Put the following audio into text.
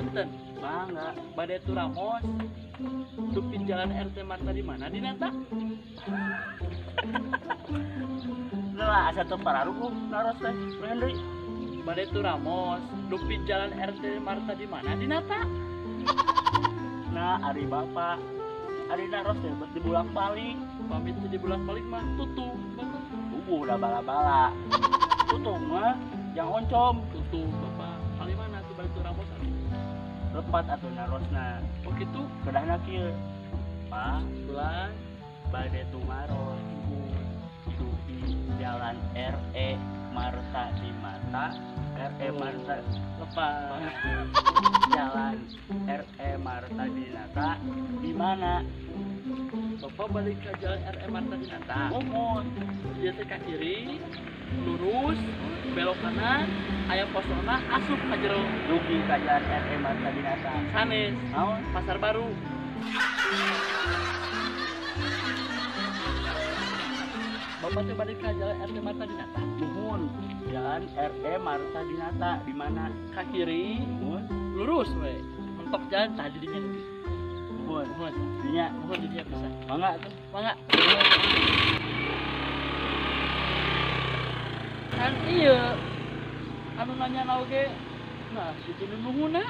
Punten, Mangga. Bade turamos dupi jalan RT Marta di mana dinata? Lah asa teu pararuguh naros teh, Bro Henry. Bade turamos dupi jalan RT Marta di mana dinata? Nah, ari bapak. Ari naros teh bes dibulak-balik. Pamit teu dibulak-balik mah tutup, Bapak. Tubuh udah bala-bala. Tutup mah yang oncom. Tutup, Bapak. Kali mana tuh bade turamos atuh? Lepat atuh narosna. Oh kitu, Kedahna kieu. Pak, bulan bade tumaros dupi jalan RE Marta di Mata, RE Marta lepas. Jalan RE Marta Dinata di mana? Bapak balik ke jalan RE Marta Dinata. Mumun. Dia teh ka kiri, lurus, belok kanan, aya posona asup ka jero. Dugi ka jalan RE Marta Dinata. Sanes, Naon? Pasar Baru. Bapak teh balik ke jalan RT Marta Dinata. Muhun. Jalan RE Marta Dinata di mana? Ka kiri, Muhun. Lurus we. Mentok jalan tadi dinya. Muhun. Muhun, Dinya muhun dinya bisa. mangga tuh. Mangga. Kan iya. Anu nanya oge. Nah, situ nuhunna.